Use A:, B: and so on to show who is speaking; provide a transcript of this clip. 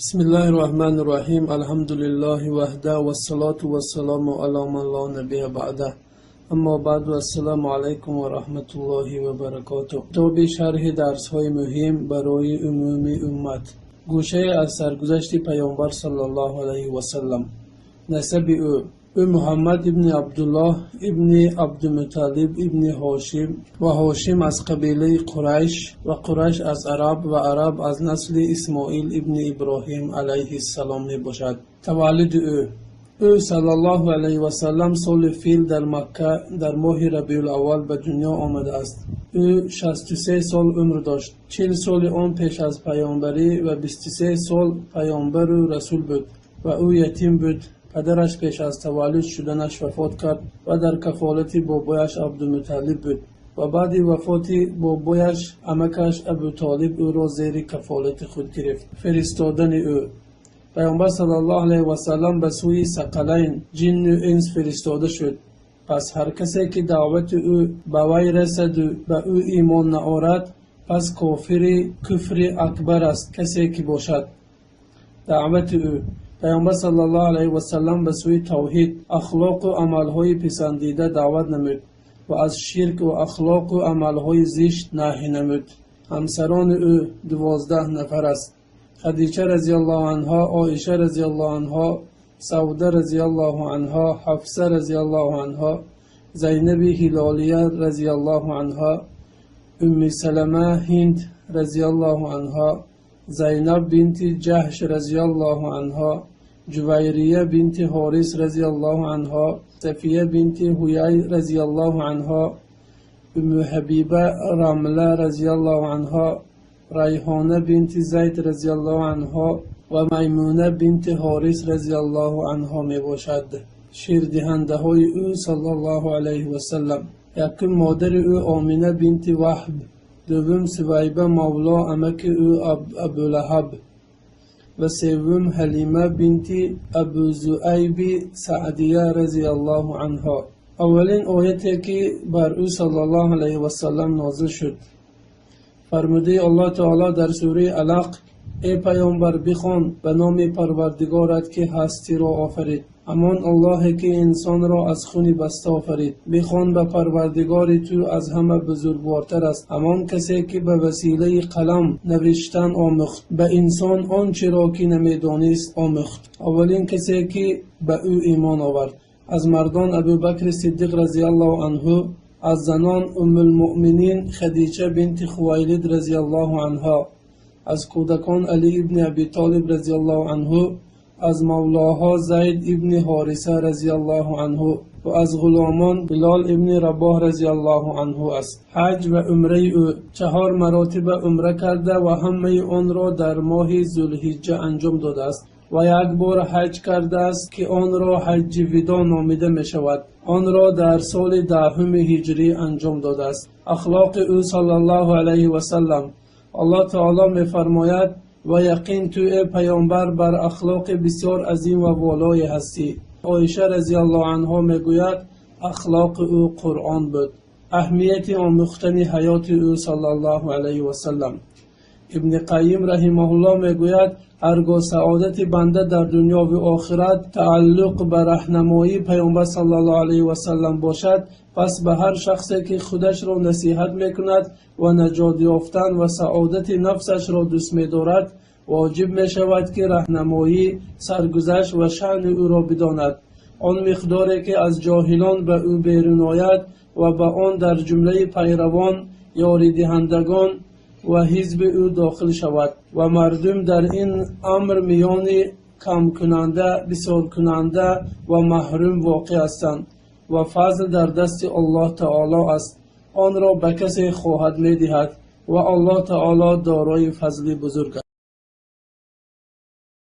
A: Бисмиллаҳи рраҳмани рраҳим. Алҳамдулиллаҳи ваҳда, вассалоту вассаламу ала ман ло набия баъда. Аммо баъду, ассалому алайкум ва раҳматуллоҳи ва баракотуҳ. Китоби шарҳи дарсҳои муҳим барои умуми уммат. Гӯшае аз саргузашти Паёмбар саллаллоҳу алайҳи васаллам. Насаби ӯ: ӯ Муҳаммад ибни Абдуллоҳ ибни Абдумуталлиб ибни Ҳошим, ва Ҳошим аз қабилаи Қурайш, ва Қурайш аз араб, ва араб аз насли Исмоил ибни Иброҳим алайҳиссалом мебошад. Таваллуди ӯ: ӯ саллаллоҳу алайҳи васаллам соли фил дар Макка дар моҳи Рабиулаввал ба дунё омадааст. Ӯ 63 сол умр дошт. 40 соли он пеш аз паёмбарӣ ва 23 сол паёмбару расул буд, ва ӯ ятим буд. Падараш пеш аз таваллуд шуданаш вафот кард ва дар кафолати бобояш Абдумуталлиб буд, ва баъди вафоти бобояш амакаш Абутолиб ӯро зери кафолати худ гирифт. Фиристодани ӯ: Паёмбар саллаллоҳу алайҳи васаллам ба сӯи Сақалайн, ҷинну инс, фиристода шуд. Пас ҳар касе ки даъвати ӯ ба вай расаду ба ӯ имон наорад, пас кофири куфри акбар аст, касе ки бошад. Даъвати ӯ: Паёмбар саллаллоҳу алайҳи васаллам ба сӯи тавҳид, ахлоқу амалҳои писандида даъват намуд ва аз ширк ва ахлоқу амалҳои зишт наҳӣ намуд. Ҳамсарони ӯ 12 нафар аст: Хадича разияллоҳу анҳо, Оиша разияллоҳу анҳо, Савда разияллоҳу анҳо, Ҳафса разияллоҳу анҳо, Зайнаби Ҳилолия разияллоҳу анҳо, Умми Салама Ҳинд разияллоҳу анҳо, Зайнаб бинти Ҷаҳш разияллоҳу анҳо, Ҷувайрия бинти Ҳорис разияллоҳу анҳо, Сафия бинти Ҳуяй разияллоҳу анҳо, Умму Ҳабиба Рамла разияллоҳу анҳо, Райҳона бинти Зайд разияллоҳу анҳо ва Маймуна бинти Ҳорис разияллоҳу анҳо мебошад. Ширдиҳандаҳои ӯ саллаллоҳу алайҳи васаллам: якум, модари ӯ Омина бинти Ваҳб, дуввум, Сувайба мавло амаки ӯ Абулаҳаб, ва севум, Ҳалима бинти Абузуайби Саъдия разияллоҳу анҳо. Аввалин ояте ки бар ӯ саллаллоҳу алайҳи васаллам нозил шуд: Фармудаи Аллоҳ таоло дар сураи Алақ: «Эй паёмбар, бихон ба номи Парвардигорат, ки ҳастиро офарид, ҳамон Аллоҳе ки инсонро аз хуни баста офарид. Бихон ба Парвардигори ту аз ҳама бузургвортар аст, ҳамон касе ки ба василаи қалам навиштан омӯхт, ба инсон он чиро ки намедонист омӯхт». Аввалин касе ки ба ӯ имон овард: аз мардон Абубакри Сиддиқ разияллоҳу анҳу, аз занон Уммулмуъминин Хадича бинти Хувайлид разияллоҳу анҳо, аз кӯдакон Али ибни Абитолиб разияллоҳу анҳу, аз мавлоҳо Зайд ибни Ҳориса разияллоҳу анҳу ва аз ғуломон Билол ибни Рабоҳ разияллоҳу анҳу аст. Ҳаҷ ва умраи ӯ: чаҳор маротиба умра карда ва ҳамаи онро дар моҳи Зулҳиҷҷа анҷом додааст ва як бор ҳаҷ кардааст, ки онро ҳаҷҷи видо номида мешавад. Онро дар соли 10-уми ҳиҷрӣ анҷом додааст. Ахлоқи ӯ саллаллоҳу алайҳи васаллам: Аллоҳ таоло мефармояд: «Ва яқин ту, эй паёмбар, бар ахлоқи бисёр азим ва волое ҳастӣ». Оиша разияллоҳу анҳо мегӯяд: «Ахлоқи ӯ Қуръон буд». Аҳамияти омӯхтани ҳаёти ӯ саллаллоҳу алайҳи васаллам: Ибни Қайим раҳимаҳуллоҳ мегӯяд: ҳаргоҳ саодати банда дар дунёву охират тааллуқ ба раҳнамоии Паёмбар саллаллоҳу алайҳи васаллам бошад, пас ба ҳар шахсе ки худашро насиҳат мекунад ва наҷот ёфтан ва саодати нафсашро дӯст медорад, воҷиб мешавад, ки раҳнамоӣ, саргузашт ва шаъни ӯро бидонад. Он миқдоре ки аз ҷоҳилон ба ӯ берун ояд ва ба он дар ҷумлаи пайравон, ёридиҳандагон ва ҳизби ӯ дохил шавад. Ва мардум дар ин амр миёни камкунанда, бисёркунанда ва маҳрум воқеъ ҳастанд, ва фазл дар дасти Аллоҳ таоло аст, онро ба касе хоҳад медиҳад, ва Аллоҳ таоло дорои фазли бузург аст.